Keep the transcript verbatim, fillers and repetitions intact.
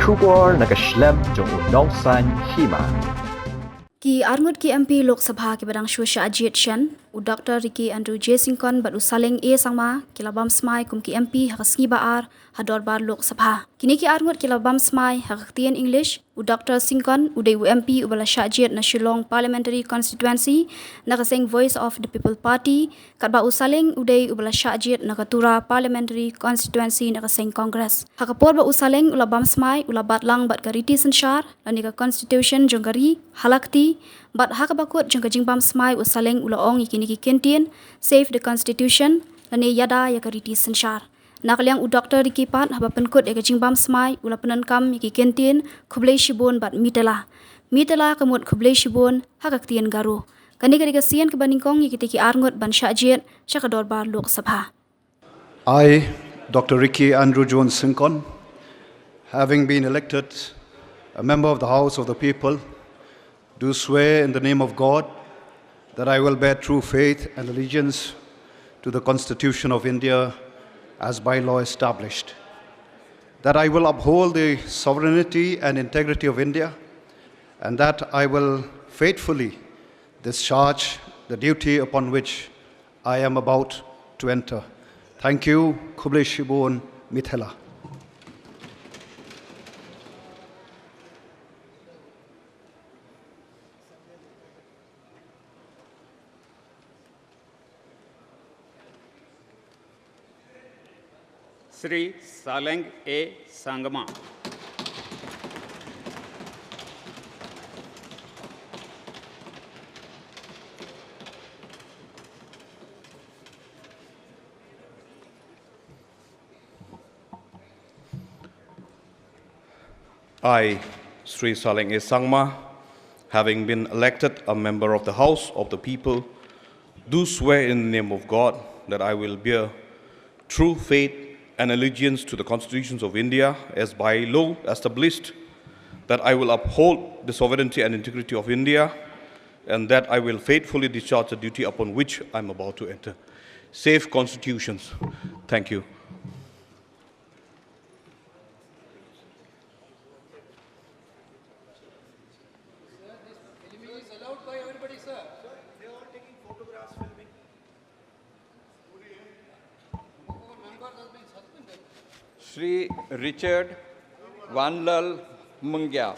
Khubor na ka shlem jong u Nongsaiñ Hima. Ki arngut ki M P Lok Sabha kiba dang shu shah jied shen, u Doctor Ricky Andrew J Syngkon bad u Saleng A Sangma, ki la bam smai kum ki M P ha ka sngi ba ar ha dorbar Lok Sabha. Kine ki arngut ki la bam smai ha ka ktien English, u Doctor Syngkon u dei u M P uba la shah jied na Shillong Parliamentary Constituency na ka seng Voice of the People Party, katba u Saleng u dei uba la shah jied na ka Tura Parliamentary Constituency na ka seng Congress. Ha ka por ba u Saleng u la bam smai, u la bat lang bad ka riti synshar lane ka Constitution jong ka ri ha la kti, bad ha kaba kut jong ka jingbam smai u Saleng u la ong ïa kine ki kyntien, "Save the Constitution" lane "Ïada ïa ka riti synshar." Na ka liang u Doctor Ricky pat, haba pynkut ïa ka jingbam smai, u la pyndonkam ïa ki kyntien, "Khublei shibun" bad "Mitela." "Mitela" ka mut "Khublei shibun" ha ka ktien Garo. Kane ka dei ka sien kaba nyngkong ïa kita ki arngut ban shah jied sha ka dorbar Lok Sabha. I, Doctor Ricky Andrew Jones Syngkon, having been elected a member of the House of the People, do swear in the name of God that I will bear true faith and allegiance to the Constitution of India as by law established, that I will uphold the sovereignty and integrity of India, and that I will faithfully discharge the duty upon which I am about to enter. Thank you. Khublei shibun. Mitela. Shri Saleng A Sangma. I, Sri Saleng A Sangma, having been elected a member of the House of the People, do swear in the name of God that I will bear true faith and allegiance to the constitutions of India as by law established, that I will uphold the sovereignty and integrity of India, and that I will faithfully discharge the duty upon which I am about to enter. Save constitutions. Thank you. Shri Richard Vanlal Mungia.